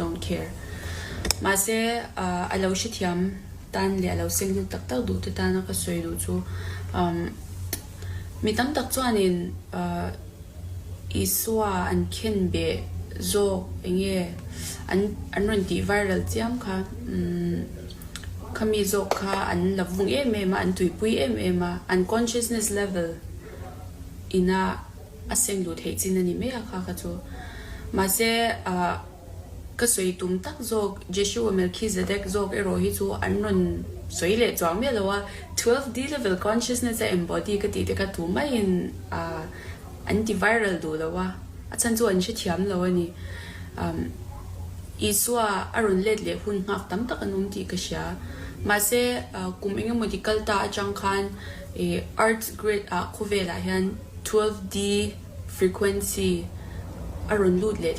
don't care. Mahse a lo hrethiam tan leh a lo seng lut tak tak duh te tana ka sawi duh chu mi tam tak chuanin Isua an khen beh zawk enge an an rawn tih viral chiam kha khami zawk kha an la vung em em a, an tuipui em em a, an consciousness level ina a seng duh theih chin a ni mai a kha kha chu. Mahse ah ka sawi tum tak zawk Jeshua Melchizedek zawk erawh hi chu an rawn sawi leh chuang miah lo a, 12D level consciousness a embody ka tih te kha tu maiin ah an ti viral duh lo a, a chhan chu an hrethiam lo a ni. Um Isua a rawn let leh hun nghak tam tak an awm tih ka hria. Mahse kum engemaw ti kal ta atang khan ih earth grid ah khawvelah hian 12D frequency a rawn lut leh.